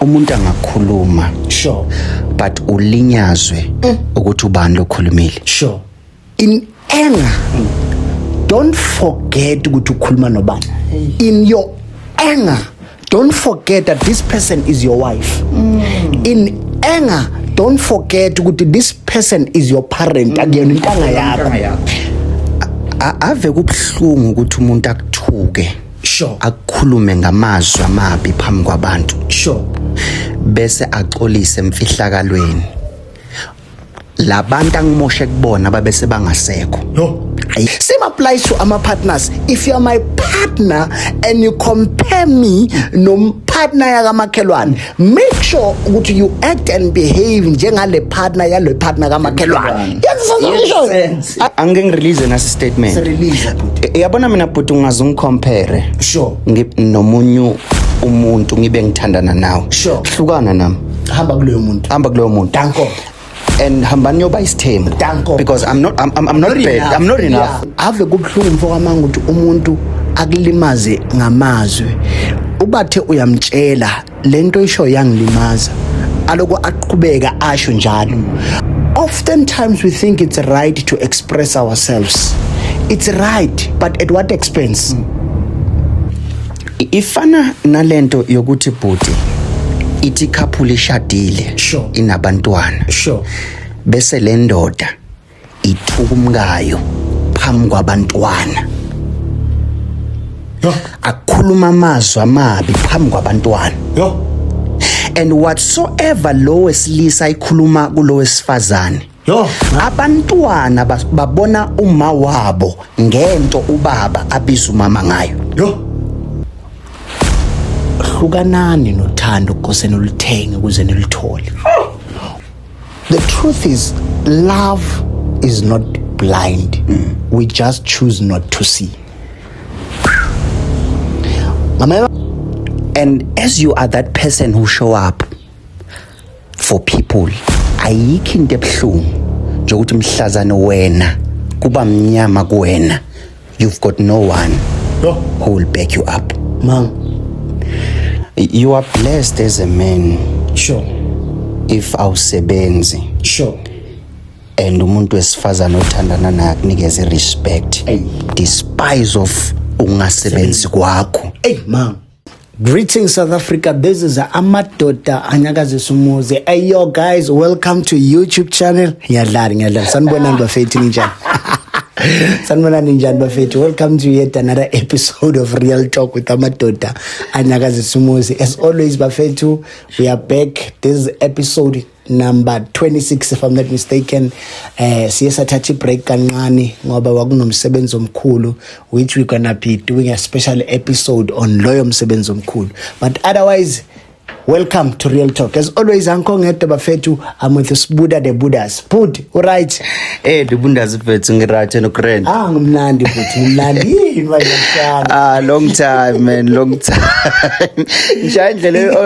Umuntu angakhuluma, but ulinyazwe ukuthi ubani lokhulumile. In anger, don't forget ukuthi ukhuluma nobani. In your anger, don't forget that this person is your wife. In anger, don't forget ukuthi this person is your parent, akuyona intanga yakho. Ave kubuhlungu ukuthi umuntu akuthuke, akukhulume ngamazwi amabi phambi kwabantu, bese axolise emfihlakalweni. Labantu angimoshe kubona babese bangasekho. Yo. Same applies to ama partners. If you are my partner and you compare me no partner yakamakhelwane, make sure ukuthi you act and behave njengale partner yale partner kamakhelwane. Yenza sense. Angike ngirelease nasi statement. Release, bhuti. Yabona mina, bhuti, ungaze ungicompare nomunye umuntu ngibe ngithandana nawe, hlukana nami. Hamba kuloyo muntu. Hamba kuloyo muntu. Danko. And hambani yoba isithembu. Danko. Because I'm not bad. I'm not enough. Yeah. Ave kubuhlungu, mfokamanga, ukuthi umuntu akulimaze ngamazwi, ubathe uyamtshela lento isho yangilimaza, aloko aqhubeka asho njalo. Oftentimes we think it's right to express ourselves. It's right, but at what expense? Ifana nalento yokuthi, bhuti, ithi couple ishadile, inabantwana, bese le ndoda ithuka umkayo phambi kwabantwana, Yo. Akukhuluma amazwi amabi phambi kwabantwana, Yo. And whatsoever lo wesilisa ikhuluma kulo wesifazane, Yo. abantwana babona uma wabo ngento ubaba abiza umama ngayo. Yo. Hlukanani nothando kose nolithenge ukuze nilithole. The truth is, love is not blind. We just choose not to see. Mama. And as you are that person who show up for people, ayikho into ebuhlungu njengokuthi mhlazane wena kuba mnyama kuwena, you've got no one Yo. Who will back you up. Mang. You are blessed as a man if awusebenzi and umuntu wesifazane othandana naye akunikeze respect Ey. Despite of ungasebenzi kwakho. Hey, man. Greetings, South Africa. This is Amadoda Anyakazisa Umuzi. Hey yo guys, welcome to YouTube channel. Ngiyadlala, ngiyadlala. Sanibonani bafethu, ninjani? Sanibonani, ninjani bafethu? Welcome to yet another episode of Real Talk with Amadoda Anyakazisa Umuzi. As always bafethu, we are back. This is episode number 26, if I'm not mistaken. Siye sathatha break kancane ngoba kwakunomsebenzi omkhulu, which we're gonna be doing a special episode on loyo msebenzi omkhulu. But otherwise, welcome to Real Talk. As always, angikho ngedwa bafethu, I'm with Sbuda the Buddhas. Bud, right? Eh, ndibundazi mfethu, ngiright nogrand. Ah, ngimnandi futhi, ngimnandi. Yini manje mshana? Ah, long time man, long time. Ngishaya indlela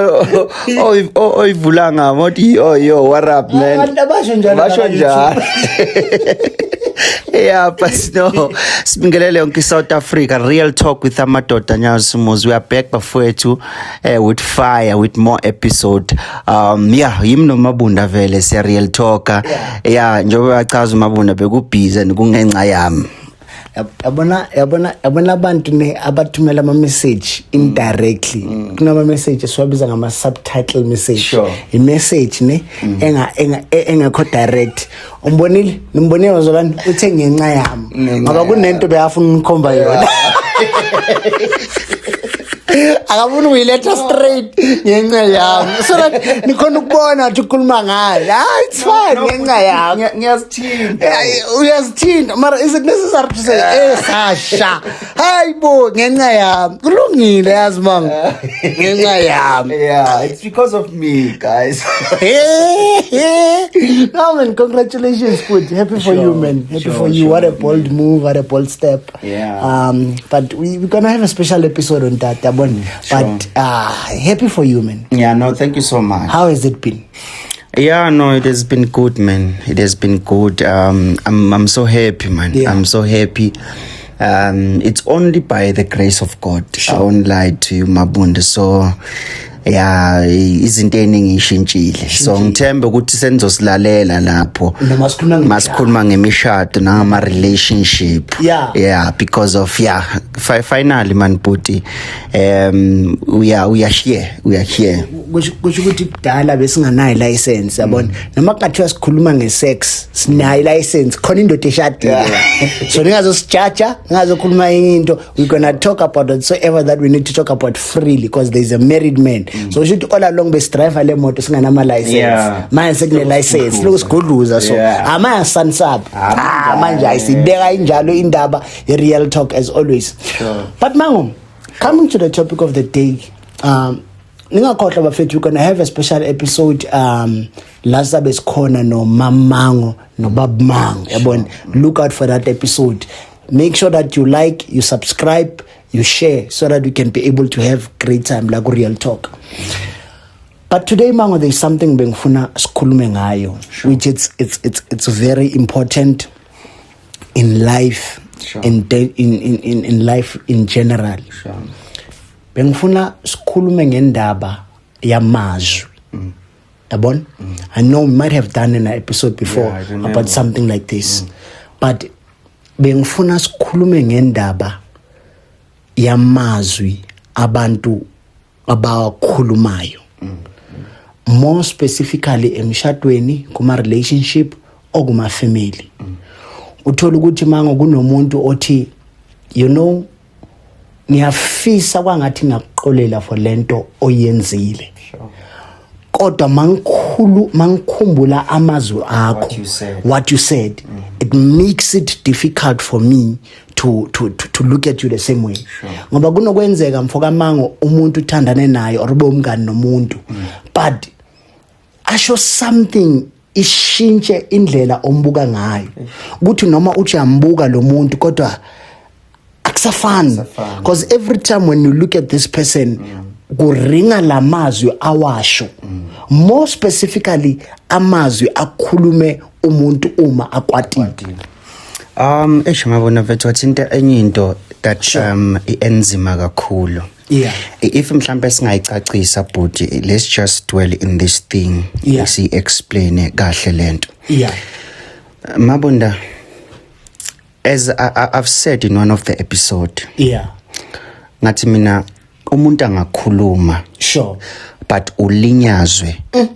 oyivula ngamo uthi, "Oh yo, what up, man?" Abantu abasho njalo Basho laba. njalo. Yeah, but no. Sibingelele yonke iSouth Africa. Real Talk with Amadoda Anyakazisa Umuzi. We are back bafowethu, with fire, with more episode. Yeah, yimi noMabunda vele siya Real Talk. Yeah, njengoba bachaza uMabunda bekubhizi kungenxa yami. Yabona, yabona, yabona, abantu ne abathumela ama message indirectly, kunama message esiwabiza ngama subtitle message. I message ne engekho direct. Umbonile, nimbonile bazalwane, uthe ngenxa yami Ngenxa ngoba yami. Kunento beyafuna ukukhomba yona, akafuni ukuyiletha straight, ngenxa yami, so that nikhona ukubona ukuthi ukhuluma ngayo. Ah, it's fine, ngenxa yami. Ngiyazithinta. Eh, uyazithinta, mara is it necessary to say, eh, Sasha, hayi bo, ngenxa yami? Kulungile, yazi bang, ngenxa yami. Yeah, it's because of me, guys. No man, congratulations, good, happy for you, man, happy for you. What a bold move, what a bold step. But we're gonna have a special episode on that, yabona. But happy for you, man. Yeah, no, thank you so much. How has it been? Yeah, no, it has been good, man. It has been good. I'm so happy, man. I'm so happy. It's only by the grace of God. I won't lie to you, Mabunda. So, Ya, izinto eziningi ishintshile, so ngithemba ukuthi senizosilalela lapho Noma sikhuluma ngemishado. Masikhuluma ngemishado nangama relationship. Yeah, because of, yeah, finally man, bhuti, we are here, we are here. Kusho ukuthi kudala besinganayo license, yabona, noma kungathiwa sikhuluma ngesex, sinayo license khona indoda eshadile, so ningazosijaja, ningazokhuluma enye into. We're gonna talk about whatsoever that we need to talk about freely because there's a married man. So kusho ukuthi all along besidrive le moto singanama license. Manje sekune license, lokhu sigudluza, so amanye sansap. Ah, manje ayisibeka injalo indaba ye-real talk as always. But Mango, coming to the topic of the day, ningakhohlwa bafethu, we're gonna have a special episode la sabe sikhona noMamango noBabmango, yabona. Look out for that episode. Make sure that you like, you subscribe, you share, so that we can be able to have great time la ku-real talk. But today, Mango, there's something bengifuna sikhulume ngayo, which it's very important in life, in life in general. Bengifuna sikhulume ngendaba yamazwi, yabona. I know we might have done an episode before Yeah, I remember. about something like this, but bengifuna sikhulume ngendaba yamazwi abantu abawakhulumayo, more specifically emshadweni, kuma relationship or kuma family. Uthola ukuthi, Mango, kunomuntu othi, "Ngiyafisa kwangathi ngakuxolela for lento oyenzile, kodwa mangikhulu mangikhumbula amazwi akho, What you said. what you said, it makes it difficult for me to look at you the same way." Ngoba kunokwenzeka, mfokamango, umuntu uthandane naye or ube umngani nomuntu, but asho something ishintshe indlela ombuka ngayo, ukuthi noma uthi uyambuka lo muntu kodwa akusafani, Akusafani. because every time when you look at this person, kuringa lamazwi awasho, more specifically amazwi akhulume umuntu uma akwatile. Eish, mabona mfethu, wathinta enye into that enzima kakhulu. If mhlambe singayicacisa, bhuti, let's just dwell in this thing. Si explain kahle lento. Mabunda, as I've said in one of the episode, ngathi mina umuntu angakhuluma, but ulinyazwe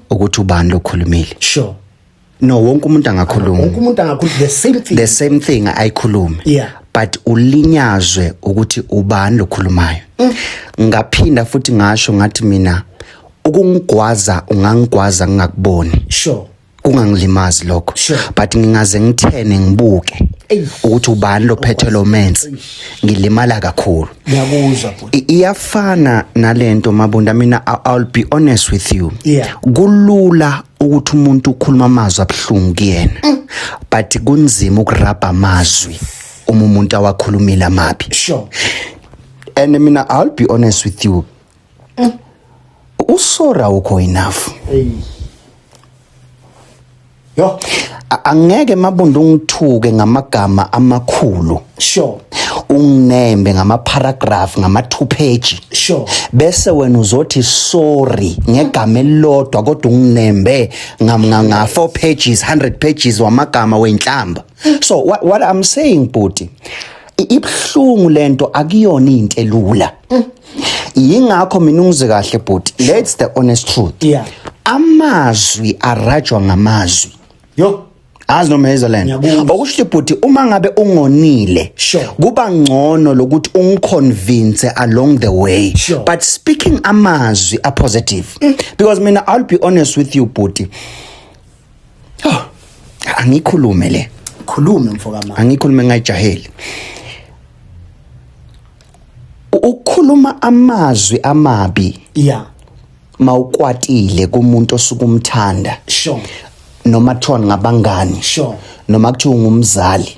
ukuthi ubani lokhulumile. No, wonke umuntu angakhuluma. Wonke umuntu angakhuluma the same thing. The same thing ayikhulume. But ulinyazwe ukuthi ubani lokhulumayo. Ngaphinda futhi ngasho ngathi mina ukungigwaza ungangigwaza ngingakuboni. Kungangilimazi lokho. But ngingaze ngithene ngibuke ukuthi ubani lophethe lo mense, ngilimala kakhulu. Ngiyakuzwa, bhuti. Iyafana nalento, Mabunda. Mina I'll be honest with you. Kulula ukuthi umuntu ukhuluma amazwi abuhlungu kuyena, but kunzima ukurabha amazwi uma umuntu awakhulumile amabi. And mina I'll be honest with you, usorry awukho enough. Hey. Yo. Angeke, Mabunda, ungithuke ngamagama amakhulu, unginembe ngama-paragraph, ngama-2 page, bese wena uzothi sorry ngegama elilodwa, kodwa unginembe nga 4 pages, 100 pages wamagama wenhlamba. So what I'm saying, bhuti, ibuhlungu lento, akuyona into elula. Yingakho mina, ungizwe kahle bhuti, that's the honest truth. Amazwi arajwa ngamazwi. Yo. Azi noma yezwa lento. Ngiyakuzwa. Okusho ukuthi, bhuti, uma ngabe ungonile, kuba ngcono lokuthi ungiconvince along the way, but speaking amazwi a positive, because mina I'll be honest with you, bhuti, oh, angikhulume le. Khulume, mfokamama. Angikhulume ngayijaheli. Ukukhuluma amazwi amabi mawukwatile kumuntu osukumthanda, noma kuthiwa ngabangani, noma kuthiwa ungumzali,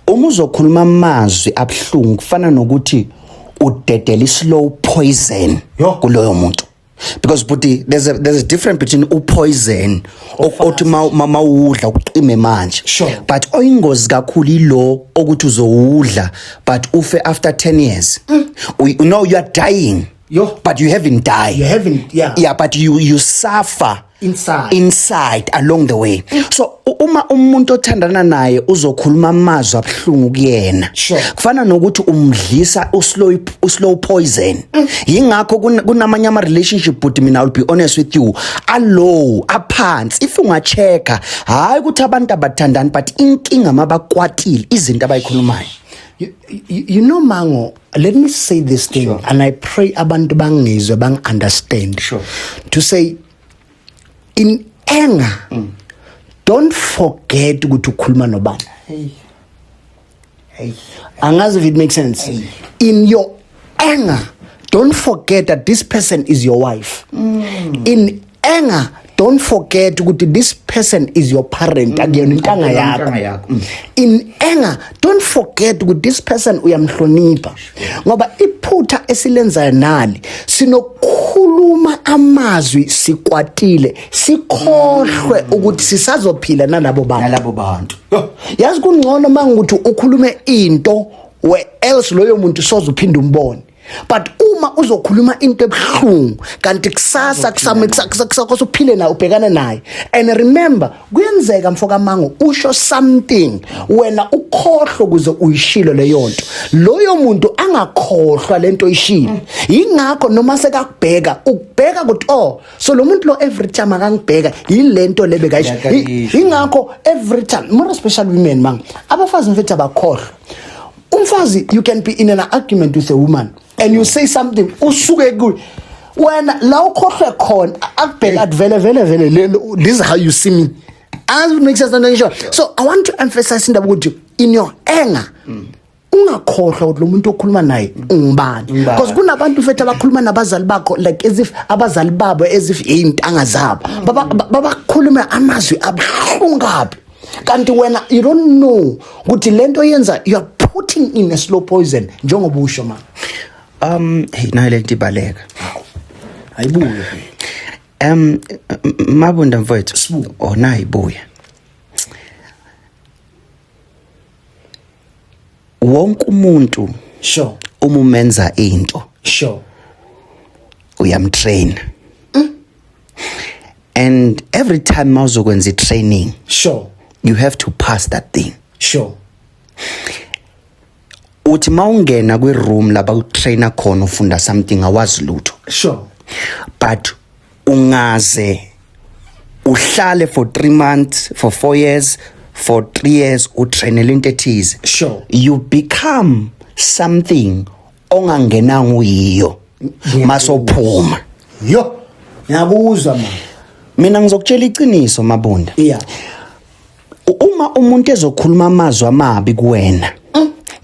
uma uzokhuluma amazwi abuhlungu, kufana nokuthi udedela i-slow poison Yo. kuloyo muntu, because buti, there's a difference between upoison othi mawudla uqime manje, but oyingozi kakhulu ilo okuthi uzowudla but ufe after 10 years. You know you are dying. Yo. But you haven't died. You haven't, yeah. Yeah, but you suffer Inside. Inside along the way. So uma umuntu othandana naye uzokhuluma amazwi abuhlungu kuyena. Kufana nokuthi umdlisa uslow poison. Yingakho kunamanye ama relationship, but mina I will be honest with you, alow, aphansi. If ungachecka, hayi ukuthi abantu abathandani, but inkinga mabakwatile, izinto abayikhulumayo. You know Mango, let me say this thing, and I pray abantu bangizwe, bang understand. To say in anger, don't forget ukuthi ukhuluma nobani. Hey. Hey. Angazi if it makes sense. In your anger, don't forget that this person is your wife. In anger, don't forget ukuthi this person is your parent, akuyona intanga yakho. Intanga yakho. In anger, don't forget ukuthi this person uyamhlonipha, ngoba iphutha esilenzayo nali, sinokukhuluma amazwi sikwatile, sikhohlwe ukuthi sisazophila nalabo bantu. Nalabo bantu. Yazi, kungcono mangukuthi ukhulume into where else loyo muntu soze uphinde umbone, but uma uzokhuluma into ebuhlungu kanti kusasa kusame kusasa uphile naye, ubhekane naye. And remember, kuyenzeka, mfoka Mango, usho something, wena ukhohlwe kuze uyishilo leyo nto, loyo muntu angakhohlwa lento oyishilo. Yingakho noma sekakubheka, ukubheka ukuthi, oh, so lo muntu lo every time akangibheka yilento le bekayisho. Bekayisho. Ingakho every time, more especially women, mang abafazi mfethu abakhohlwa. Umfazi, you can be in an argument with a woman and you say something, usuke ku wena la ukhohlwe khona, akubheka athi, vele vele vele this is how you see me. As it makes sense, ngisho. So I want to emphasize indaba ukuthi in your anger, ungakhohlwa ukuthi lo muntu okhuluma naye ungubani, Ungubani. because kunabantu mfethu abakhuluma nabazali bakho like as if abazali babo, as if iy'ntanga zabo. Babakhulume amazwi abuhlungu kabi, kanti wena you don't know ukuthi lento yenza, you are putting in a slow poison, njengoba usho, ma. Hey, nayo lento ibaleka. Ayibuye. Mabunda mfowethu. Oh, nayi ibuya. Wonke umuntu uma umenza into, uyamtrain. And every time mawuzokwenza i-training, you have to pass that thing. Uthi mawungena kwi-room laba utrainer khona, ufunda something, awazi lutho. But ungaze uhlale for 3 months, for 4 years, for 3 years, utrainele into ethize, you become something ongangenanga uyiyo masophuma. Yo, ngiyakuzwa, ma. Mina ngizokutshela iqiniso, Mabunda. Uma umuntu ezokhuluma amazwi amabi kuwena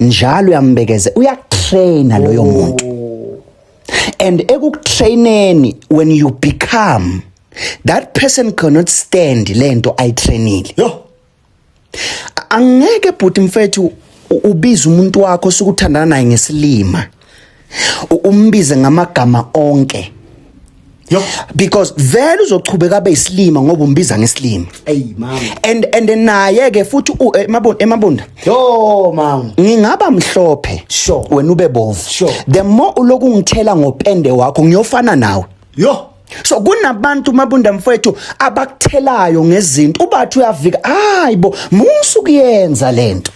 njalo, uyambekeze, uyakutraina loyo muntu, and ekukutraineni, when you become that person, cannot stand lento ayitrainile. Yo. Angeke, bhuti mfethu, ubize umuntu wakho osukuthandana naye ngesilima, umbize ngamagama onke, Yo. because vele uzochubeka abe isilima ngoba umbiza ngesilima. Ey, mama. And naye ke futhi emabunda. Yo, mama. Ngingaba mhlophe, wena ube bovu. The more uloku ungithela ngopende wakho, ngiyofana nawe. Yo. So kunabantu, Mabunda mfowethu, abakuthelayo ngezinto, ubathi uyavika, hayibo, musu kuyenza lento.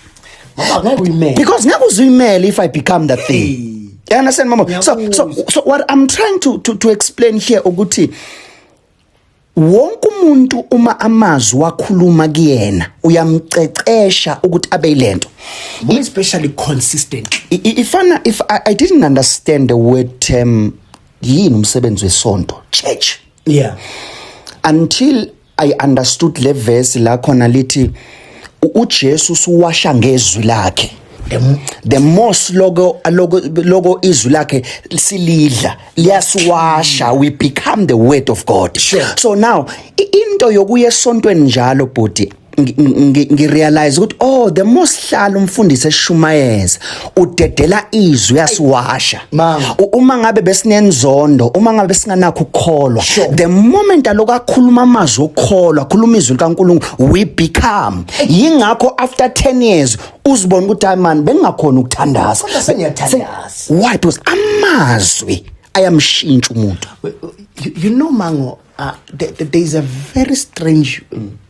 Ngoba ngeke uyimele. Because ngeke uzuyimele if I become that thing. You understand, mama? So what I'm trying to explain here ukuthi wonke umuntu uma amazwi wakhuluma kuyena, uyamcecesha ukuthi abe yilento. More especially consistent. Ifana if I didn't understand the word term, yini umsebenzi wesonto, church, until I understood le verse la khona lithi uJesu usuwasha ngezwi lakhe. The more loko loko loko izwi lakhe silidla, liyasiwasha, we become the word of God. So now into yokuya esontweni njalo, bhuti, ngirealize ukuthi, oh, the more sihlala umfundisi eshumayeza, udedela izwi, uyasiwasha. Mama. Uma ngabe besinenzondo, uma ngabe singanakho ukukholwa, the moment aloku akhuluma amazwi okukholwa, akhuluma izwi likaNkulunkulu, we become. Yingakho after 10 years uzibona ukuthi, hayi man, bengingakhona ukuthandaza. Kodwa sengiyathandaza. Why? Because amazwi Ayamshintsha umuntu. You know, Mango, there is a very strange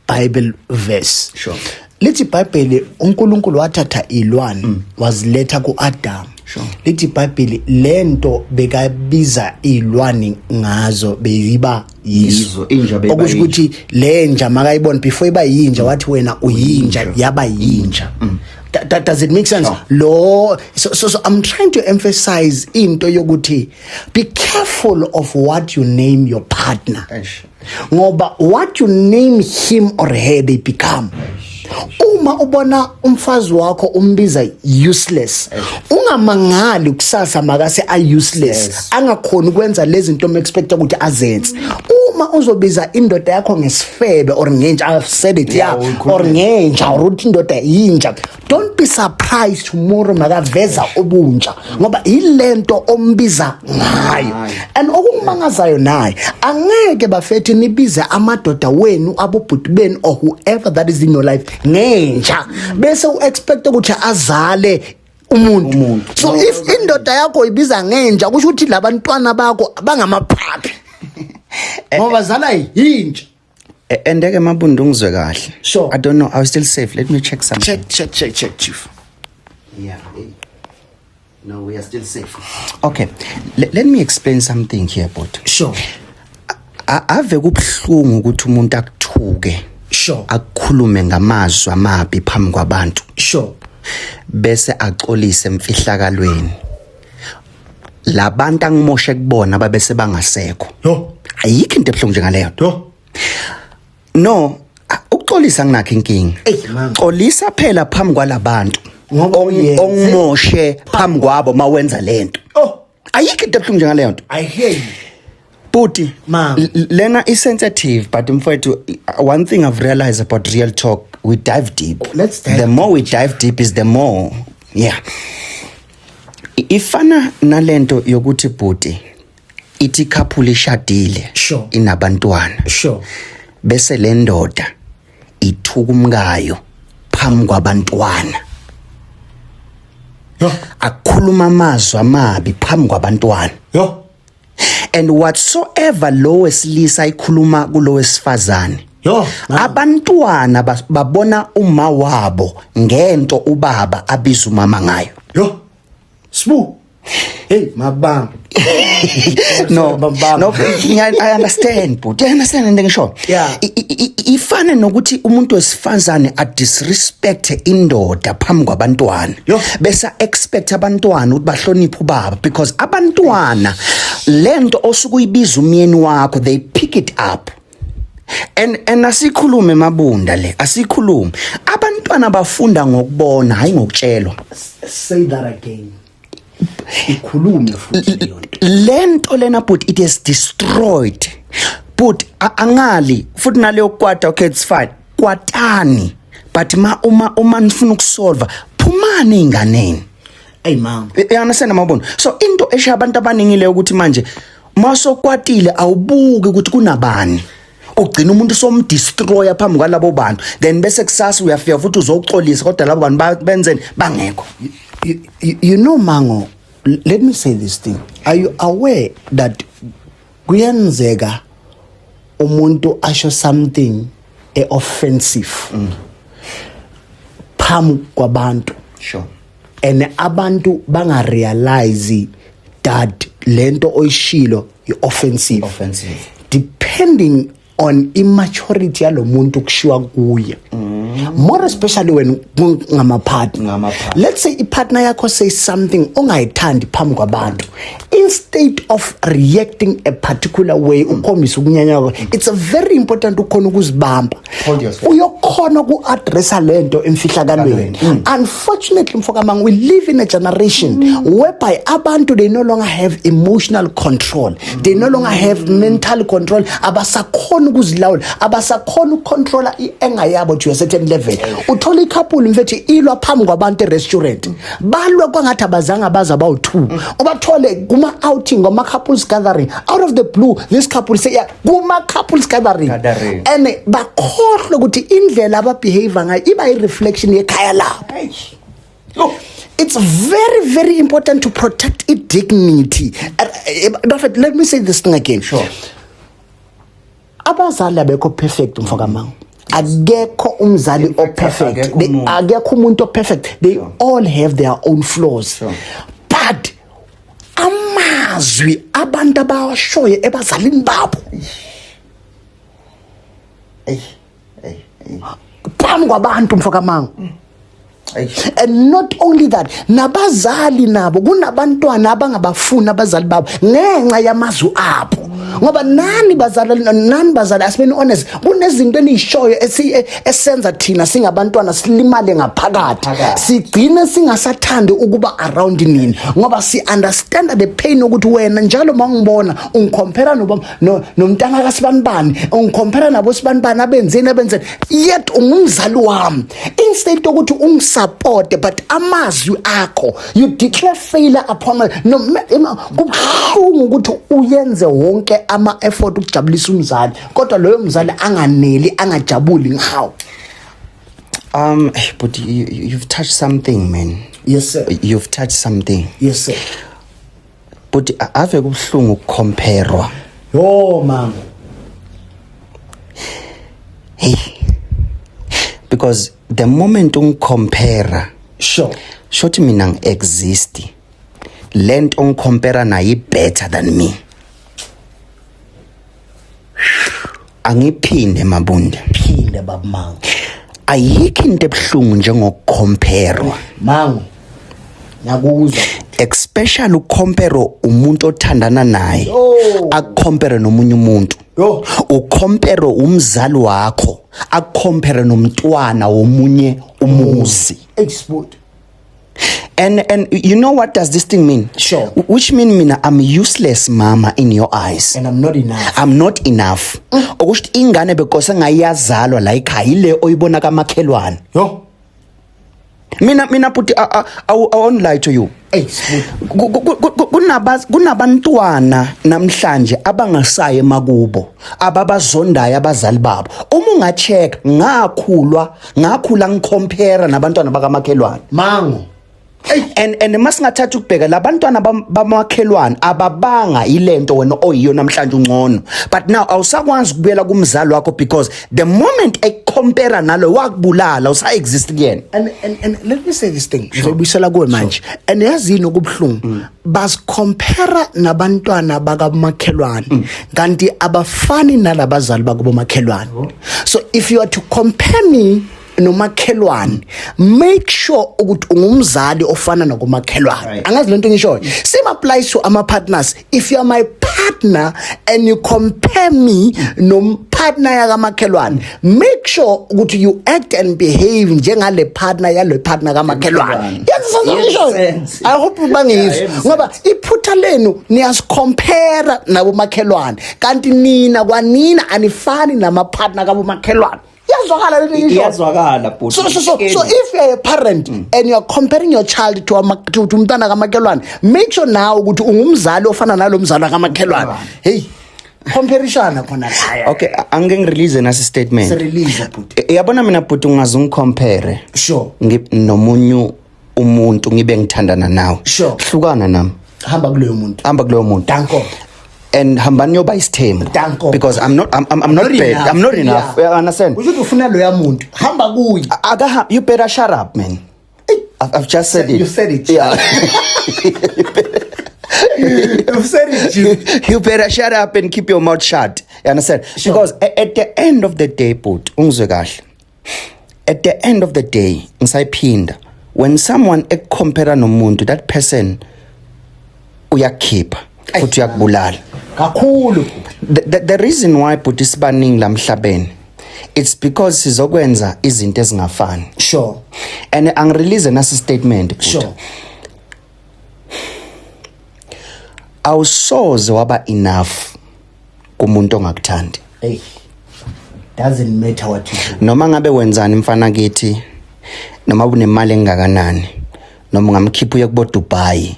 Bible verse. Lithi iBhayibheli uNkulunkulu wathatha ilwane waziletha kuAdam. Lithi iBhayibheli lento bekabiza ilwane ngazo beyiba yizo. Yizo, inja beyiba Okusho yinja. ukuthi lenja makayibona before iba yinja, wathi, "Wena uyinja," yaba yinja. Does it make sense? Sure. Lo so I'm trying to emphasize into yokuthi be careful of what you name your partner. Eish. Ngoba what you name him or her, they become. Uma ubona umfazi wakho umbiza useless, ungamangali kusasa makase a useless, angakhoni ukwenza lezi zinto expect ukuthi azenze. Uma uzobiza indoda yakho ngesifebe or ngenja, I've said it, yeah, uyikhulumile. or ngenja, or uthi indoda yinja, don't be surprised tomorrow makaveza ubunja, ngoba ilento ombiza ngayo. And okumangazayo naye, angeke bafethu nibize amadoda wenu, abobhuti benu or whoever that is in your life ngenja, bese uexpect ukuthi azale umuntu. Umuntu. So if indoda yakho ibiza ngenja, kusho ukuthi labantwana bakho bangamaphaphi, ngoba zala yinja. And-ke Mabunda, ungizwe kahle. Sure. I don't know, I was still safe. Let me check something. Check, check, check, check, chief. Yeah. No, we are still safe. Okay. Let me explain something here, but ave kubuhlungu ukuthi umuntu akuthuke, akukhulume ngamazwi amabi phambi kwabantu, bese axolise emfihlakalweni. Labantu angimoshe kubona babese bangasekho. Yo. Ayikho into ebuhlungu njengaleyo nto. Yo. No, ukuxolisa nginakho inkinga. Eyi, mama. Xolisa phela phambi kwalabantu Ngoba uyenze. ongimoshe phambi kwabo mawenza lento. Oh. Ayikho into ebuhlungu njengaleyo nto. I hear you. Buti, Ma'am. Lena is sensitive, but mfowethu, one thing I've realized about real talk, we dive deep. Let's dive The more we dive deep is the more, yeah. Ifana nalento yokuthi, buti, ithi couple ishadile, inabantwana. Bese le ndoda ithuka umkayo phambi kwabantwana. Yo. Akukhuluma amazwi amabi phambi kwabantwana. Yo. And whatsoever lo wesilisa ikhuluma kulo wesifazane, Yo. abantwana babona uma wabo ngento ubaba abiza umama ngayo. Yo. Sbu. Hey, mabanga. No. Mabanga. No, I understand, but I understand into ngisho. Ifana nokuthi umuntu wesifazane a disrespect indoda phambi kwabantwana, Yo. bese expect abantwana ukuthi bahloniphe ubaba, because abantwana lento osuke uyibiza umyeni wakho, they pick it up. And asikhulume, Mabunda, le asikhulume, abantwana bafunda ngokubona, hayi ngokutshelwa. Say that again. Ikhulume futhi leyo nto. Lento lena, but it has destroyed, but angali futhi naleyo kwata. Okay, it's fine, kwatani, but ma uma nifuna ukusolve, phumani einganeni. Hey, mama. You understand, mabona? So into esha abantu abaningi leyo ukuthi manje masokwatile awubuki ukuthi kunabani, ugcina umuntu somdestroyer phambi kwalabo bantu, then bese kusasa uyafika futhi uzoxolisa, kodwa labo bantu benzeni bangekho. You know, Mango, let me say this thing. Are you aware that kuyenzeka umuntu asho something e-offensive phambi kwabantu, and abantu bangarealize that lento oyishilo i-offensive, Offensive. depending on immaturity yalomuntu kushiwa kuye, more especially when ngama-partner? Ngama-partner. Let's say ipartner yakho say something ongayithandi phambi kwabantu. Instead of reacting a particular way, ukhombise ukunyanya kwakho, it's a very important ukhona ukuzibamba. Hold yourself. Uyokhona uku-addressa lento emfihlakalweni. Unfortunately, mfokamang, we live in a generation whereby abantu, they no longer have emotional control, they no longer have mental control. Abasakhona ukuzilawula, abasakhona ukucontrola i-anger yabo to a certain level. Uthola icouple, mfethu, ilwa phambi kwabantu e-restaurant, balwe kwangathi abazange baza bawu-two. Ubathole kuma-outing, kuma-couples gathering, out of the blue this couple say, yeah, kuma-couples gathering, Gathering. And bakhohlwe ukuthi indlela ababehave ngayo iba i-reflection yekhaya labo. It's very, very important to protect i-dignity. Bafethu, let me say this thing again. Sure. Abazali abekho perfect, mfokamango. Akekho umzali In fact, o-perfect. akekho umuntu. Akekho umuntu o-perfect. They all have their own flaws. But amazwi abantu abawashoyo ebazalini babo Ey, ey, ey. Phambi kwabantu, mfokamango. Ey. And not only that, nabazali nabo kunabantwana abangabafuni abazali babo ngenxa yamazwi abo, ngoba nani bazali, asibeni honest, kunezinto eniyishoyo esenza thina singabantwana silimale ngaphakathi. Phakathi. Sigcine singasathandi ukuba around nini, ngoba si understand the pain ukuthi wena njalo mawungibona ungicompare noba nomntana kaSibanibani, ungicompare nabo sibanibani abenzeni abenzeni, yet ungumzali wami. Instead yokuthi ungisupport, but amazwi akho, you declare failure upon my no. Kubuhlungu ukuthi uyenze wonke ama effort ukujabulisa umzali, kodwa loyo mzali anganeli, angajabuli ngawo. But you've touched something, man. Yes, sir. You've touched something. Yes, sir. But ave kubuhlungu ukucomparwa. Yo, mama. Hey. Because the moment ungicompare, shothi mina ngi-exist. Lento ongicompare nayo better than me. Angiphinde, Mabunda. Phinde, baba Mango. Ayikho into ebuhlungu njengokucomparwa. Mango, ngiyakuzwa. Especially ucompare umuntu othandana naye. Yo. Akucompare nomunye umuntu. Yo. Ucompare umzali wakho, akucompare nomntwana womunye umuzi. Export. And you know what does this thing mean? Sure. Which mean mina I'm useless mama in your eyes. And I'm not enough. I'm not enough. Okusho ukuthi ingane bekose ngayazalwa la ekhaya ile oyibona kamakhelwane. Yo. Mina but I won't lie to you. Hey, Sbuti. Kunabantwana namhlanje abangasaye emakubo, ababazondayo abazali babo. Uma ungacheck, ngakhulwa ngakhula ngicompare nabantwana bakamakhelwane. Mango. And masingathatha ukubheka labantwana bamakhelwane, ababanga ilento wena oyiyo namhlanje ungcono, but now awusakwazi ukubuyela kumzali wakho because the moment ecompare nalo wakubulala, usa exist kuyena. And let me say this thing. Ngizobuyisela kuwe manje. And yazini okubuhlungu? Basicompare nabantwana bakamakhelwane, kanti abafani nalabazali bakubomakhelwane. So if you are to compare me nomakhelwane, make sure ukuthi ungumzali ofana nokumakhelwane. Angazi lento ngishoyo. Same applies to ama partners. If you are my partner and you compare me nompartner yakamakhelwane, make sure ukuthi you act and behave njengale partner yale partner kamakhelwane. Yenza sense ngishoyo? Sense. I hope bangizwa. Yenza. Ngoba iphutha lenu, niyasicompare nabomakhelwane, kanti nina kwanina anifani namapartner kabomakhelwane. Iyazwakala lento ngishoyo? Iyazwakala, bhuti. So if you're a parent and you're comparing your child to umntwana kamakhelwane, make sure now ukuthi ungumzali ofana nalo mzali kamakhelwane. Hey, comparison khona la. Okay, angike ngirelease nasi statement. Sirelease, bhuti. Yabona mina, bhuti, ungaze ungicompare nomunye umuntu ngibe ngithandana nawe, hlukana nami. Hamba kuloyo muntu. Hamba kuloyo muntu. Danko. And hambani yoba isithembu. Danko. Because I'm not bad. Enough. I'm not enough. You understand? Usho ukuthi ufuna loya muntu, hamba kuye. Akaha, you better shut up, man. I've just said it. You said it. Yeah. You said it, Jim. You better shut up and keep your mouth shut. You understand? Sure. Because at the end of the day, but ungizwe kahle. At the end of the day, ngisayiphinda. When someone ekucompare nomuntu, that person uyakhipha futhi uyakubulala. Kakhulu. The reason why, but sibaningi lamhlabeni, it's because sizokwenza izinto ezingafani. And angirelease nasi statement, bhuti. Awusoze waba enough kumuntu ongakuthandi. Hey, doesn't matter what you do. Noma ngabe wenzani, mfana kithi, noma unemali engakanani, noma ungamkhipha uye kubo Dubai,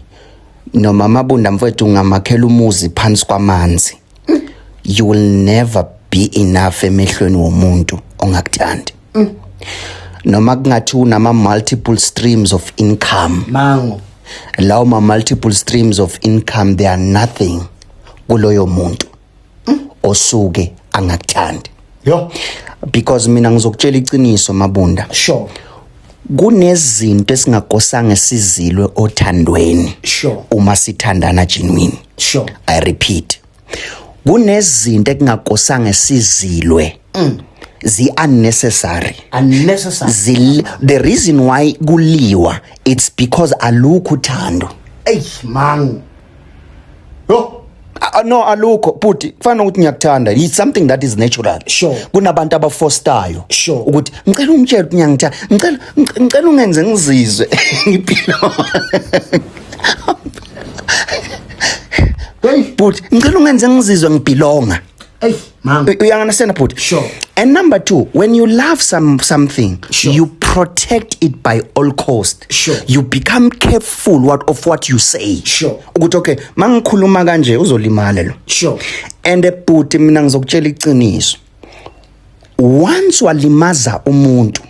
noma Mabunda mfowethu ungamakhela umuzi phansi kwamanzi, you will never be enough emehlweni womuntu ongakuthandi, noma kungathi unama multiple streams of income. Mango. Lawo ma multiple streams of income, they are nothing kuloyo muntu osuke angakuthandi. Yo. Because mina ngizokutshela iqiniso, Mabunda. Kunezinto esingakosanga sizilwe othandweni uma sithandana genuine. I repeat, kunezinto ekungakosanga sizilwe, zi unnecessary. Unnecessary. The reason why kuliwa, it's because alukho uthando. Ey, man, yo. No, alukho, but kufana nokuthi ngiyakuthanda, it's something that is natural. Kunabantu abafostayo ukuthi ngicela ungitshele ukuthi ngiyangithanda, ngicela ungenze ngizizwe ngiphila. Hey. But ngicela ungenze ngizizwe ngibelonga. Ey, man. Uyangunderstand, but Sure. And number two, when you love something, you protect it by all cost. You become careful what you say. Ukuthi okay, mangikhuluma kanje uzolimala lo. And but mina ngizokutshela iqiniso. Once walimaza umuntu,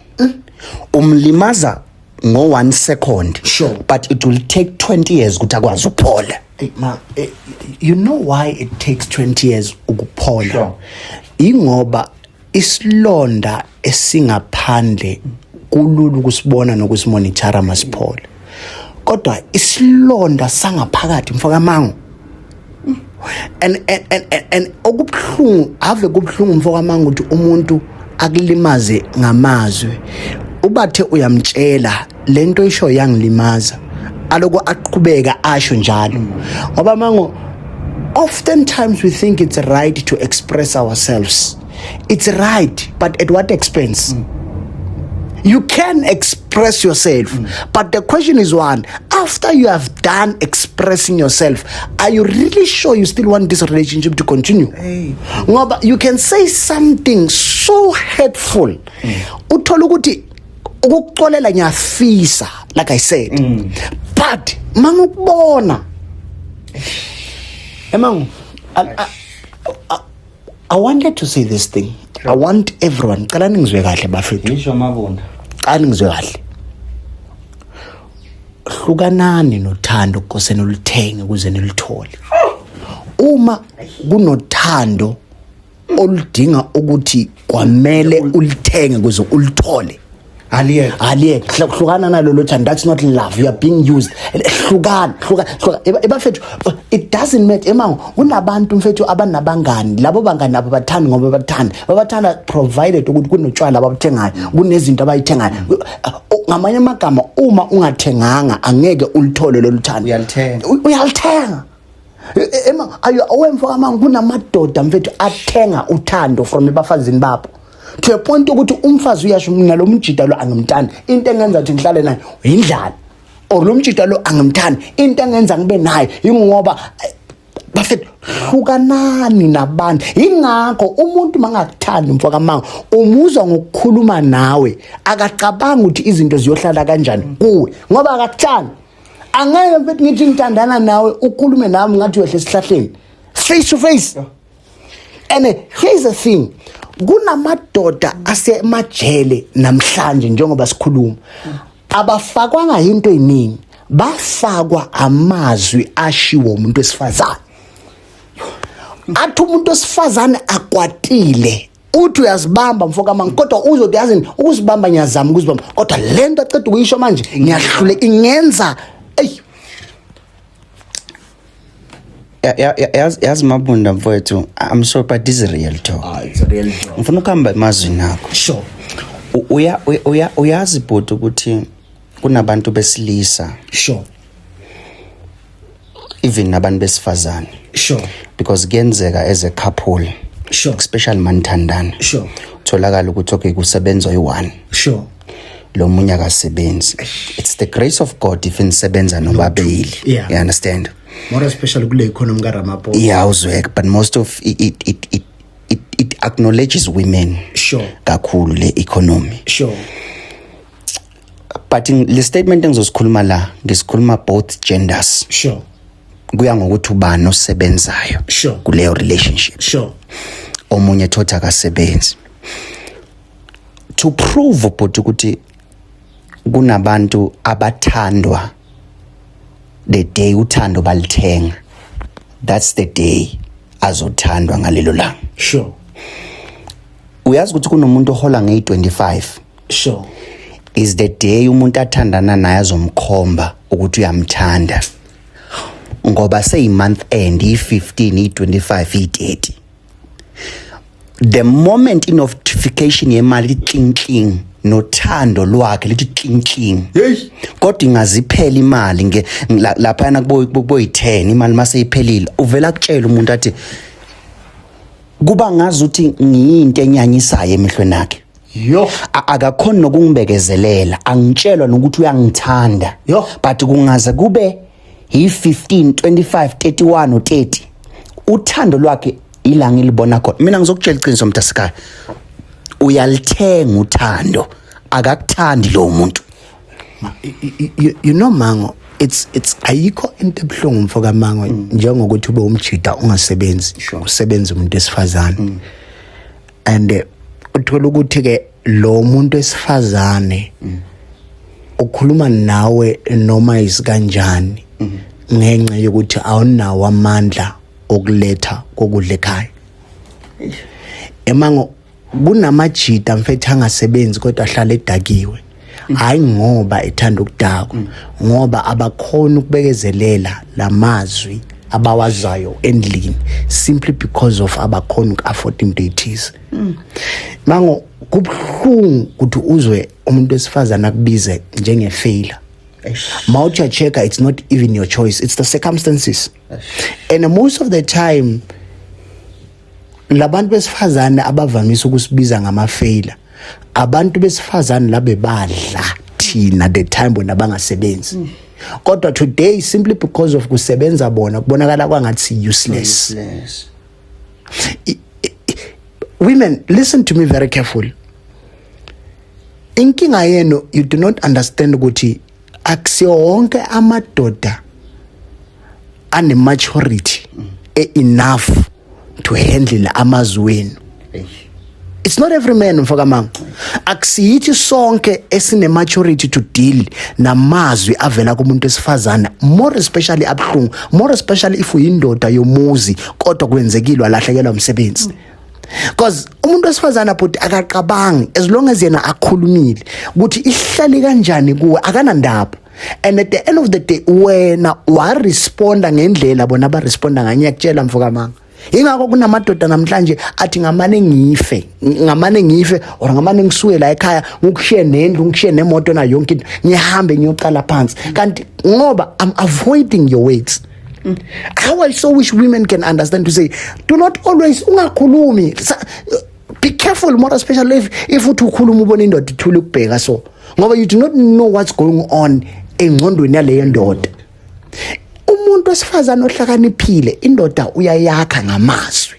umlimaza ngo 1 second. But it will take 20 years ukuthi akwazi ukuphola. Hey, ma, you know why it takes 20 years ukuphola? Sure. Ingoba isilonda esingaphandle kulula ukusibona nokusimonitora masiphola. Kodwa isilonda sangaphakathi, mfoka mango. And okubhlungu, ave kubhlungu, mfoka mango, ukuthi umuntu akulimaze ngamazwi. Ubathe uyamtshela lento isho yangilimaza, aloko aqhubeka asho njalo. Ngoba mango, oftentimes we think it's right to express ourselves. It's right, but at what expense? You can express yourself, but the question is one: after you have done expressing yourself, are you really sure you still want this relationship to continue? Ngoba you can say something so hurtful, uthola ukuthi ukukuxolela ngiyafisa, like I said, but mangukubona emangu, I wanted to say this thing. I want everyone, cela ningizwe kahle, bafethu. Ngisho, Mabunda. Cela ningizwe kahle. Hlukanani nothando kose nolithenge ukuze nilithole. Uma kunothando oludinga ukuthi kwamele ulithenge ukuze ulithole, Aliyeke. Aliyeke. Hlukana nalolo thando. That's not love, you are being used. Hlukana, hlukana, hlukana. Ebafethu, it doesn't matter, emango. Kunabantu, mfethu, abanabangani. Labo bangani abo bathanda ngoba bathanda, babathanda provided ukuthi kunotshwala ababuthengayo, kunezinto abayithengayo. Ngamanye amagama, uma ungathenganga angeke ulithole lolu thando. Uyalithenga. Uyalithenga. Ema ayo awemfo kamanga, kunamadoda, mfethu, athenga uthando from ebafazini babo to a point ukuthi umfazi uyasho, mina lo mjida lo angimthandi, into engenza ukuthi ngihlale naye indlala, or lo mjida lo angimthandi, into engenza ngibe naye ingoba bafethu, hlukanani nabantu. Ingakho umuntu mangakuthandi, mfo kamanga, umuzwa ngokukhuluma nawe, akacabanga ukuthi izinto ziyohlala kanjani kuwe ngoba akakuthandi. Angeke, mfethu, ngithi ngithandana nawe, ukhulume nami ngathi uyehle esihlahleni face to face. And here's the thing, kunamadoda asemajele namhlanje njengoba sikhuluma, abafakwanga into eziningi, bafakwa amazwi ashiwo umuntu wesifazane. Athi umuntu wesifazane akwatile, uthi uyazibamba, mfoka, kodwa uzothi yazini ukuzibamba, ngiyazama ukuzibamba, kodwa lento aceda ukuyisho manje ngiyahlule, ingenza eyi. Yazi Mabunda mfowethu, I'm sorry, but this is real talk. Ah, it's a real talk. Ngifuna ukuhamba emazwini akho. Uyazi bhuti ukuthi kunabantu besilisa, even nabantu besifazane, because kuyenzeka as a couple, especially manithandana, tholakala ukuthi okay, kusebenza oyi-one, lo munye akasebenzi. It's the grace of God if nisebenza nobabili. You understand? More especially kule economy kaRamaphosa. Yeah, uzweka, but most of it acknowledges women kakhulu le economy. But le statement engizosikhuluma la, ngisikhuluma both genders. Kuya ngokuthi ubani osebenzayo kuleyo relationship. Omunye thothi akasebenzi. To prove but ukuthi kunabantu abathandwa The day uthando balithenga, that's the day azothandwa ngalelo langa. Uyazi ukuthi kunomuntu ohola ngeyi-25, is the day umuntu athandana naye azomkhomba ukuthi uyamthanda, ngoba seyi-month end, iyi-15, iyi-25, iyi-30. The moment i-notification yemali ithi kling kling, nothando lwakhe lithi kling kling. Kodwa ingaziphela imali nge laphayana kubo yi-10, imali maseyiphelile, uvela kutshela umuntu athi kuba ngazi ukuthi ngiyinto enyanyisayo emehlweni akhe. Yo. Akakhoni nokungibekezelela, angitshelwa nokuthi uyangithanda. Yo. But kungaze kube yi-15, 25, 31 or 30, uthando lwakhe ila ngilibona khona. Mina ngizokutshela iqiniso, mntasekhaya, uyalithenga uthando, akakuthandi lowo muntu. You know Mango, it's ayikho into ebuhlungu, mfoka Mango, njengokuthi ube umjida ungasebenzi, usebenza umuntu esifazane, and uthola ukuthi ke lo muntu esifazane ukhuluma nawe noma isikanjani ngenxa yokuthi awunawo amandla okuletha kokudla ekhaya. Emango, kunamajita, mfethu, angasebenzi kodwa ahlala edakiwe, hayi ngoba ethanda ukudakwa, ngoba abakhona ukubekezelela lamazwi abawazayo endlini, simply because of abakhona uku-afford into ethize. Mango, kubuhlungu ukuthi uzwe umuntu wesifazane akubize njenge-failure. Mawuthi uya-check-a, it's not even your choice, it's the circumstances. And most of the time labantu besifazane abavamise ukusibiza ngama-failure, abantu besifazane labe badla thina the time bona bangasebenzi, kodwa today, simply because of kusebenza bona, kubonakala kwangathi useless. Useless. Women, listen to me very carefully. Inkinga yenu, you do not understand ukuthi akusiwo wonke amadoda ane maturity enough to handle amazwi wenu. It's not every man, mfokamanga. Akusiyithi sonke esine maturity to deal namazwi avela kumuntu esifazana, more especially abuhlungu, more especially if uyindoda yomuzi kodwa kwenzekile walahlekelwa umsebenzi, because umuntu wesifazana, but akaqabangi, as long as yena akhulumile ukuthi ihlale kanjani kuwe, akanandaba. And at the end of the day wena waresponda ngendlela bona baresponda ngayo. Ngiyakutshela, mfokamanga, ingakho kunamadoda namhlanje athi ngamane ngife, ngamane ngife or ngamane ngisuke la ekhaya, ngikushiye nendlu, ngikushiye nemoto nayo yonke into, ngihambe ngiyocala phansi, kanti ngoba I'm avoiding your words. How I so wish women can understand to say, do not always, ungakhulumi. Be careful, more especially if uthi ukhuluma, ubona indoda ithule ukubheka so, ngoba you do not know what's going on engqondweni yaleyo ndoda. Umuntu wesifazane ohlakaniphile, indoda uyayakha ngamazwi.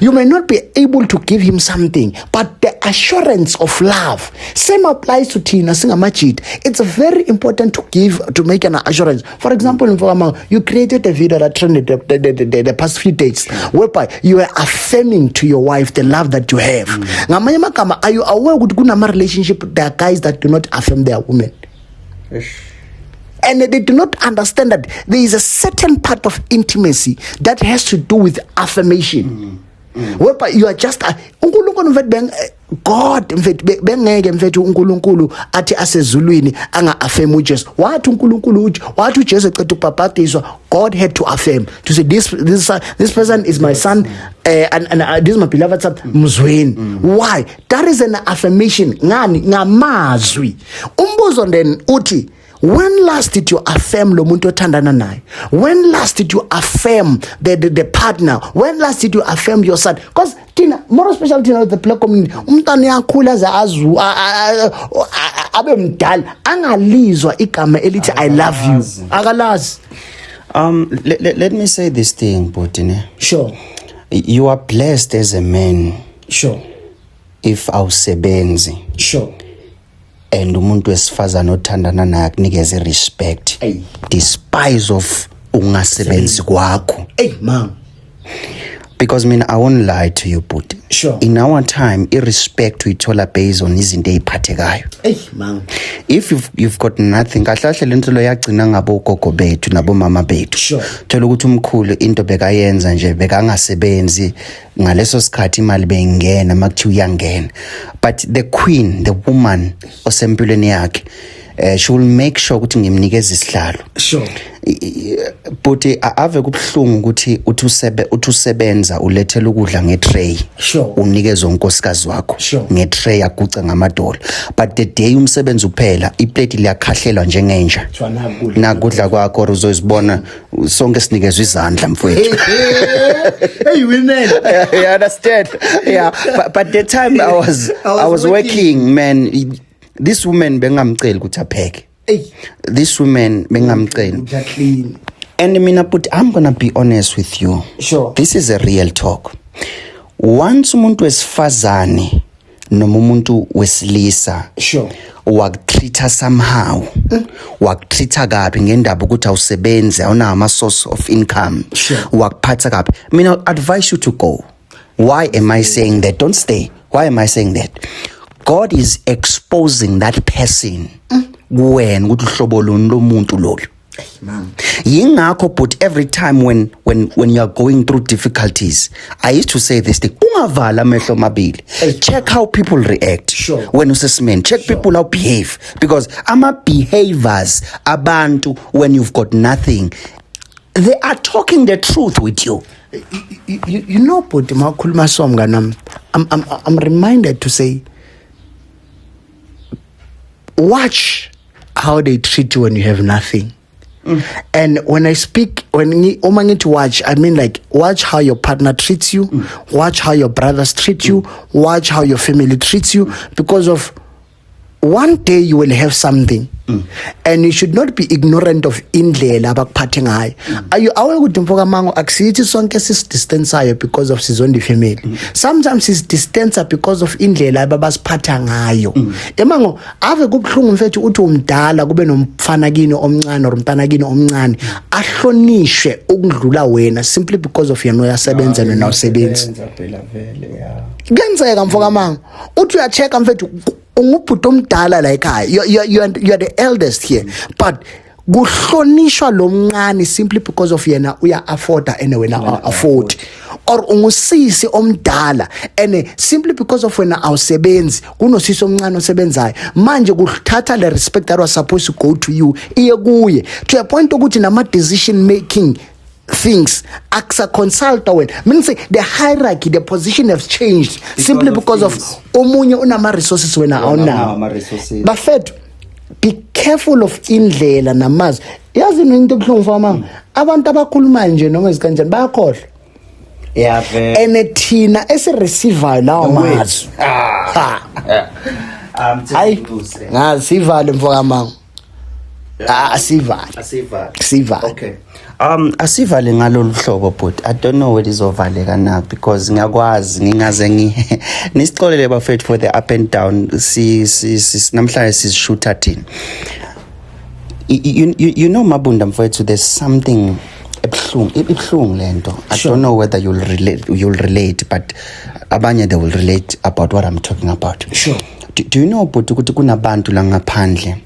You may not be able to give him something, but the assurance of love. Same applies to thina singamajita. It's very important to give, to make an assurance. For example, mfokama, you created a video that trended the past few days, whereby you are affirming to your wife the love that you have. Ngamanye amagama, are you aware ukuthi kunama relationship, there are guys that do not affirm their women? And they do not understand that there is a certain part of intimacy that has to do with affirmation, whereby you are just uNkulunkulu, mfethu, beng God, mfethu, bengeke, mfethu, uNkulunkulu athi asezulwini anga affirm uJesu. Wathi uNkulunkulu wathi uJesu eqeda ukubhabhadiswa, God had to affirm to say, This person is my son, and this is my beloved son, mzweni." Why? That is an affirmation. Ngani? Ngamazwi. Umbuzo then uthi, when last did you affirm lo muntu othandana naye? When last did you affirm the partner? When last did you affirm your son? Because thina, more especially thina, the black community, umntana uyakhula aze azu abe mdala angalizwa igama elithi "I love you". Akalazi. Let me say this thing, bhuti ne. You are blessed as a man if awusebenzi and umuntu wesifazane othandana naye akunikeze respect Ey. despite of ungasebenzi kwakho. Hey, man. Because mina, I won't lie to you, bhuti. In our time, i-respect uyithola based on izinto ey'phathekayo. Ey, man. If you've got nothing, kahle kahle le nto lo yagcina ngabogogo bethu nabomama bethu. Thola ukuthi umkhulu into bekayenza nje, bekangasebenzi ngaleso sikhathi, imali beyingena makuthiwa uyangena, but the queen, the woman osempilweni yakhe, she will make sure ukuthi ngimnikeza isihlalo. But ave kubuhlungu ukuthi uthi usebenza, ulethela ukudla ngetray, unikeze unkosikazi wakho ngetray, aguce ngamadolo, but the day umsebenzi uphela, iplate liyakhahlelwa njengenja. Kuthiwa nakudla. Nakudla kwakho, or uzoyibona sonke sinikezwe izandla, mfowethu. Hey, women. You understand? Yeah, but the time I was working, man, this woman bengamceli ukuthi apheke. Hey. This woman bengamceli. Ukudla clean. And mina, but I'm gonna be honest with you. This is a real talk. Once umuntu wesifazane noma umuntu wesilisa wakutreat somehow, wakutreat kabi ngendaba ukuthi awusebenzi, awunawo ama source of income, wakuphatha kabi, mina I'll advise you to go. Why am I saying that? Don't stay. Why am I saying that? God is exposing that person kuwena ukuthi uhlobo loni lomuntu lolu. Man. Yingakho, but every time when you are going through difficulties, I used to say this thing: ungavala amehlo amabili, check how people react when usesimeni, check people how behave, because ama behaviors abantu when you've got nothing, they are talking the truth with you. You know, but makhuluma so, mngani wami, I'm reminded to say, watch how they treat you when you have nothing. And when I speak, uma ngithi watch, I mean like watch how your partner treats you, watch how your brothers treat you, watch how your family treats you, because of one day you will have something. And you should not be ignorant of indlela abakuphathe ngayo. Are you aware ukuthi, mfoka mango, akusithi sonke sisidistanceayo because of sizonda ifamily? Sometimes sisidistance because of indlela ababasiphatha ngayo. Emango ave kubuhlungu, mfethu, uthi umdala kube nomfana kini omncane or umntana kini omncane ahlonishwe ukudlula wena simply because of yena uyasebenza, wena awusebenzi. Kuyenzeka, mfoka mango, uthi uyachecka, mfethu, ungubhuti omdala la ekhaya, you are the eldest here, but kuhlonishwa lo mncane simply because of yena uya afforda and wena afford, or ungusisi omdala and simply because of wena awusebenzi, kunosisi omncane osebenzayo, manje kuthatha le respect that was supposed to go to you iye kuye, to a point ukuthi nama decision making things akusa-consulta wena, meaning say the hierarchy, the position has changed simply of because of things. Omunye unama resources, wena Wena awunawo. awunawo ama-resources. Bafethu, be careful of indlela namazwi. Yazi into ebuhlungu, fama, abantu abakhulumayo nje noma izikanjani bayakhohlwa. Yeah, vele. And thina esireceivayo lawo mazwi, ha. Hayi, ngasivale, mfokamango. Ah, asivale. Asivale. Sivale. Okay. Asivale ngalolu hlobo, but I don't know where izovaleka na, because ngiyakwazi ngingaze ngi nisixolele, bafethu, for the up and down. Si namhlanje sishoota thina. You know, Mabunda mfowethu, there's something ebuhlungu, ibuhlungu lento. I don't know whether you'll relate, but abanye they will relate about what I'm talking about. Do you know, but ukuthi kunabantu la ngaphandle,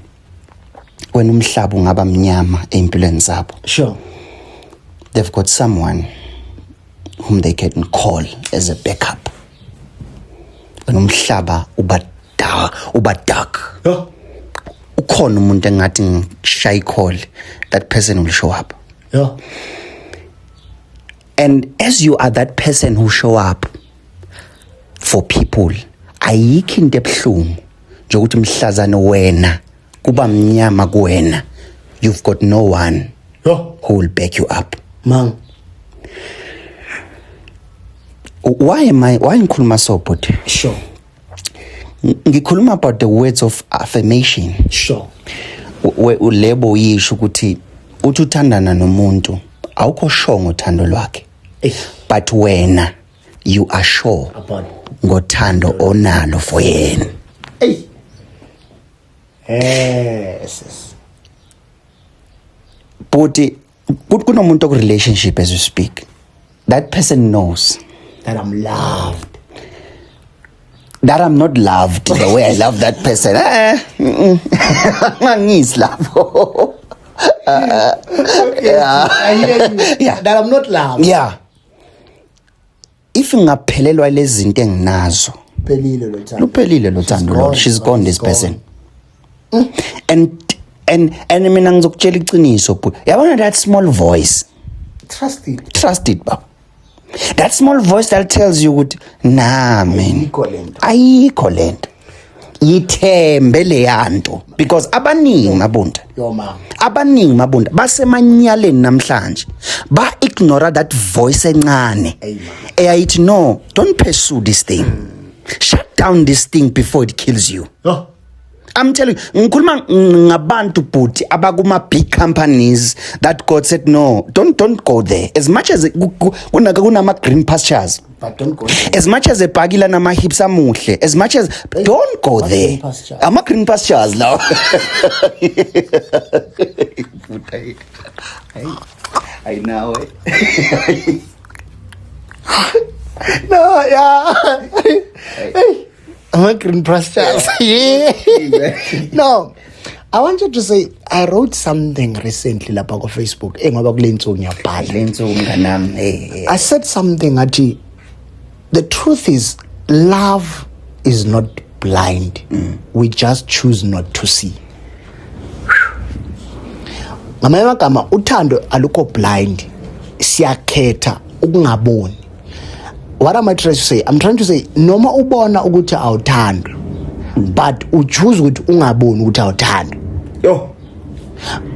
wena umhlaba ungaba mnyama empilweni zabo, they've got someone whom they can call as a backup wena umhlaba uba dark, ukhona umuntu engathi ngishaya i-call, that person will show up. And as you are that person who show up for people, ayikho into ebuhlungu njengokuthi mhlazane wena kuba mnyama kuwena, you've got no one who will back you up. Man. Why ngikhuluma so, but ngikhuluma about the words of affirmation. Lebo uyisho ukuthi uthi uthandana nomuntu, awukho sure ngothando lwakhe, but wena you are sure About ngothando onalo for yena. Hey. Yes. But kunomuntu oku relationship as we speak, that person knows that I'm loved. That I'm not loved the way I love that person. Angisi lapho. Okay, I hear you. Yeah. That I'm not loved. Yeah. If ngaphelelwa lezi zinto enginazo, Phelile lo thando. Luphelile lo thando lo. Gone, She's gone, this she's gone. person. And mina ngizokutshela iqiniso bhuti. Yabona that small voice. Trust it. Trust it, baba. That small voice that tells you ukuthi nah man. Ayikho lento. Ayikho lento. Yithembe leyanto because abaningi, Mabunda, Yo mama. Abaningi, Mabunda, basemanyaleni namhlanje ba ignore that voice encane Amen. Eyayithi no, don't pursue this thing, shut down this thing before it kills you. Yo. I'm telling you, ngikhuluma ngabantu bhuti abakuma big companies that God said no, don't go there, as much as kunama green pastures. But don't go. As much as ebhakila nama hips amuhle, as much as, don't go What there. Green pastures? Ama green pastures lawo. I know. No, yeah. Hey, I'm a green pastures. Yeah. No. I want you to say I wrote something recently lapha ku Facebook. Eh, ngoba kule nsuku ngiyabhala. Lensuku mnganami, hey. I said something athi the truth is love is not blind. We just choose not to see. Ngamanye amagama, uthando alukho blind. Siyakhetha ukungaboni. What am I trying to say? I'm trying to say noma ubona ukuthi awuthandwa, but uchoose ukuthi ungaboni ukuthi awuthandwa. Yo.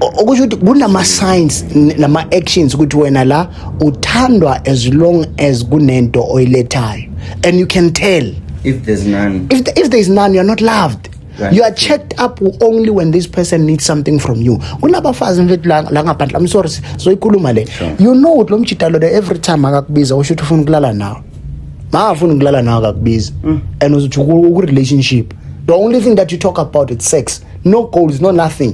Okusho ukuthi kunama signs nama actions ukuthi wena la uthandwa as long as kunento oyilethayo, and you can tell. If there's none. If there's none, you're not loved. You are checked up only when this person needs something from you. Kunabafazi mfethu la ngaphandle, I'm sorry, soyikhuluma le. You know ukuthi lo mjita lo, every time akakubiza usho ukuthi ufuna ukulala nawe. Makafuna ukulala nawe akakubiza, and uzothi ku relationship the only thing that you talk about is sex, no goals, no nothing.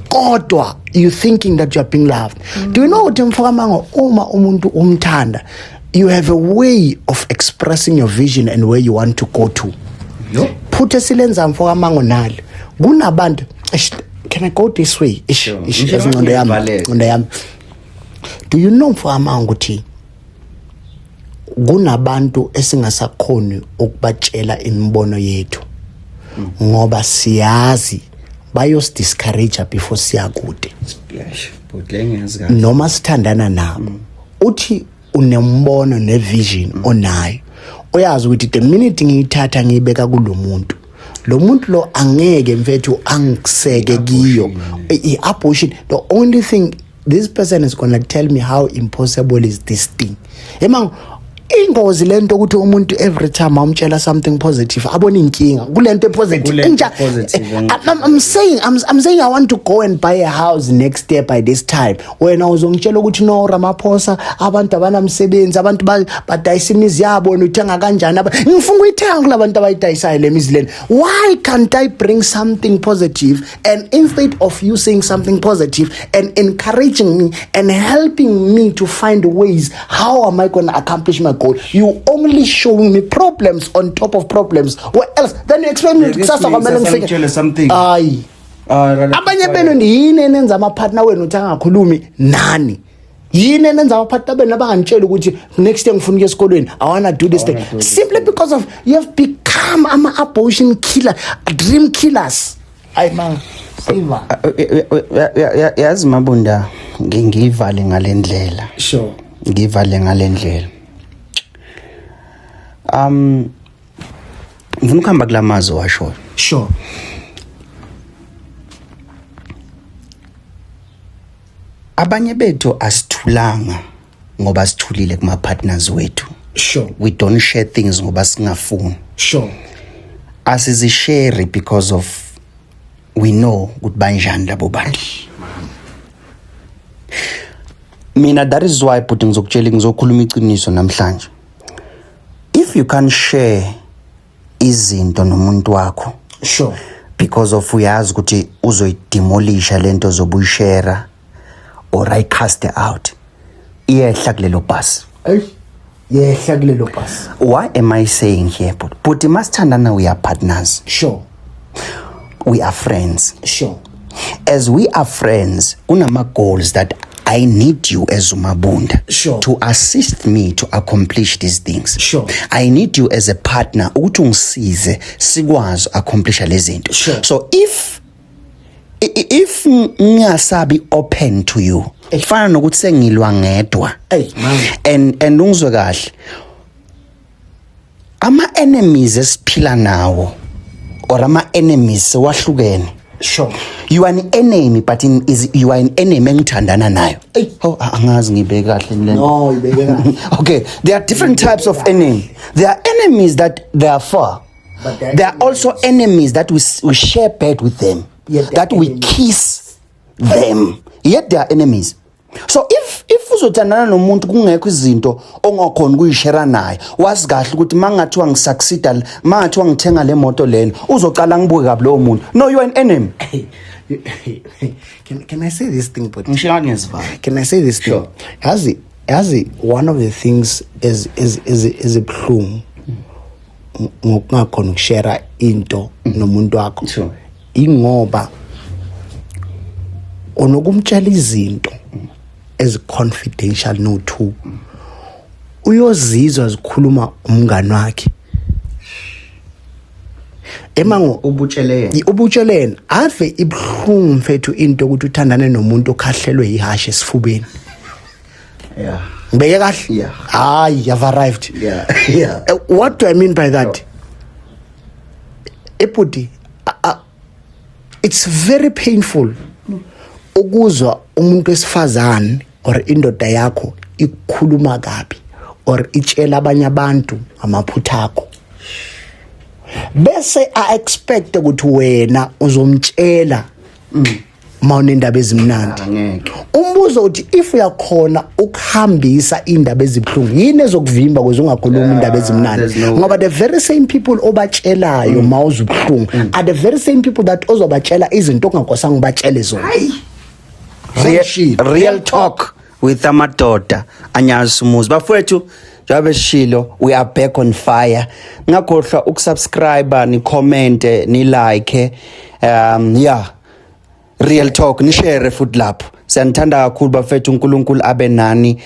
Kodwa you thinking that you are being loved. Do you know ukuthi mfokamango, uma umuntu umthanda, you have a way of expressing your vision and where you want to go to? Yo. Phutha esilenza, mfokamango, nalo kunabantu. Eish, can I go this way? Ish, Sure. ish, Nje yazi ingqondo yami, ngivalele. ingqondo yami. Do you know, mfokamango, ukuthi kunabantu esingasakhoni ukubatshela imibono yethu ngoba siyazi bayosidiscourage before siya kude? Splash but le ngiyazi kahle. Noma sithandana nabo, uthi unembono nevision onayo, uyazi ukuthi the minute ngiyithatha ngiyibeka kulo muntu, lo muntu lo angeke mfethu angiseke kiyo i-abortion. The only thing this person is gonna tell me, how impossible is this thing. Emang ingozi lento ukuthi umuntu every time awumtshela something positive abone inkinga kulento positive. Kulento positive. I'm saying I want to go and buy a house next year by this time. Wena uzongitshela ukuthi no, Ramaphosa, abantu abanamsebenzi, abantu badayisa imizi yabo, wena uthenga kanjani? Ngifuna ukuyithenga kulabantu abayidayisayo le mizi lena. Why can't I bring something positive, and instead of you saying something positive and encouraging me and helping me to find ways how am I going to accomplish my goal, you only showing me problems on top of problems? What else then you explain me? Kusasa kwamele ngifike. Ngitshele something. Hayi. Ah, Abanye benu yini enenza ama-partner wenu ukuthi angakhulumi nani? Yini enenza ama-partner benu abanganitsheli ukuthi next year ngifuna ukuya esikolweni, I wanna do this thing? Wanna do this. Simply because of you have become ama-abortion killer, dream killers. Ayi ma siva. Yazi Mabunda, ngiyivale ngalendlela. Ngivale ngalendlela. Ngifuna ukuhamba kulamazwi washoyo. Abanye bethu asithulanga ngoba sithulile kuma partners wethu. We don't share things ngoba singafuni. Asizishare because of we know ukuthi banjani labo bantu. Mina, that is why, but ngizokutshela, ngizokhuluma iqiniso namhlanje. If you can share izinto nomuntu wakho because of uyazi ukuthi uzoyidemolisha lento zobuyishare or ayicast out, iyehla kulelo bus. Hey. Yehla kulelo bhasi. Why am I saying here, but masithandana, we are partners. We are friends. As we are friends, kunama goals that I need you as uMabunda to assist me to accomplish these things. I need you as a partner ukuthi ungisize sikwazi accomplish lezi zinto. So if ngingasabi open to you, kufana nokuthi sengilwa ngedwa. Ey, man. And ungizwe kahle, ama enemies esiphila nawo or ama enemies sewahlukene. You are an enemy, but in is you are an enemy engithandana nayo. Ey. Oh, angazi ngibeke kahle le nto. No, ibeke kahle. Okay, there are different types of enemy. There are enemies that they are far. But they are There are also enemies that we share bed with them, Yet they are that we enemies. Kiss them, yet they are enemies. So if uzothandana nomuntu kungekho izinto ongakhona ukuyishare naye, wazi kahle ukuthi mangathiwa ngisucceed, mangathiwa ngithenga le moto lena, uzocala ngibuke kabi lowo muntu, no, you are an enemy. Can I say this thing, but Ngisho ngiyazivalo. Can I say this thing? Sure. Yazi one of the things is ebuhlungu ngokungakhona ukushare into nomuntu wakho. Ingoba unokumtshela izinto ezi confidential, no two uyozizwa zikhuluma umngani wakhe emango. Ubutshele yena. Ubutshelene ave ibuhlungu, mfethu, into ukuthi uthandane nomuntu okhahlelwe ihashe esifubeni. Ngibeke kahle? Yeah. Hayi, I've arrived. What do I mean by that, ebhuti? It's very painful ukuzwa umuntu wesifazane or indoda yakho ikukhuluma kabi or itshela abanye abantu ngamaphutha akho, bese a expect ukuthi wena uzomtshela mawunendaba ezimnandi. Angeke. Umbuzo uthi, if uyakhona ukuhambisa indaba ezibuhlungu, yini ezokuvimba ukuze ungakhulumi indaba ezimnandi? There's no- Ngoba the very same people obatshelayo mawuze ubuhlungu are the very same people that ozobatshela izinto ongakosanga ubatshele zona. Real, real talk with Amadoda Anyakazisa Umuzi. Bafowethu, njengoba besishilo, we are back on fire. Ngakhohlwa ukusubscribe, ni comment, ni like. Yeah, real talk, ni share futhi lapho. Siyanithanda kakhulu, bafethu. uNkulunkulu abe nani.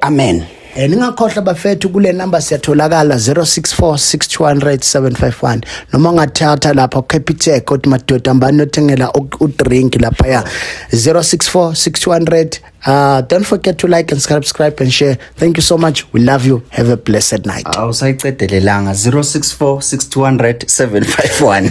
Amen. Ningakhohlwa, bafethu, kule number siyatholakala, 064 6200 751, noma ungathatha lapha Capitec othi, "Madoda, ambani nothengela udrink lapha." Ya, 064 6200. Don't forget to like and subscribe and share. Thank you so much. We love you. Have a blessed night. Awusayicedelelanga, 064 6200 751.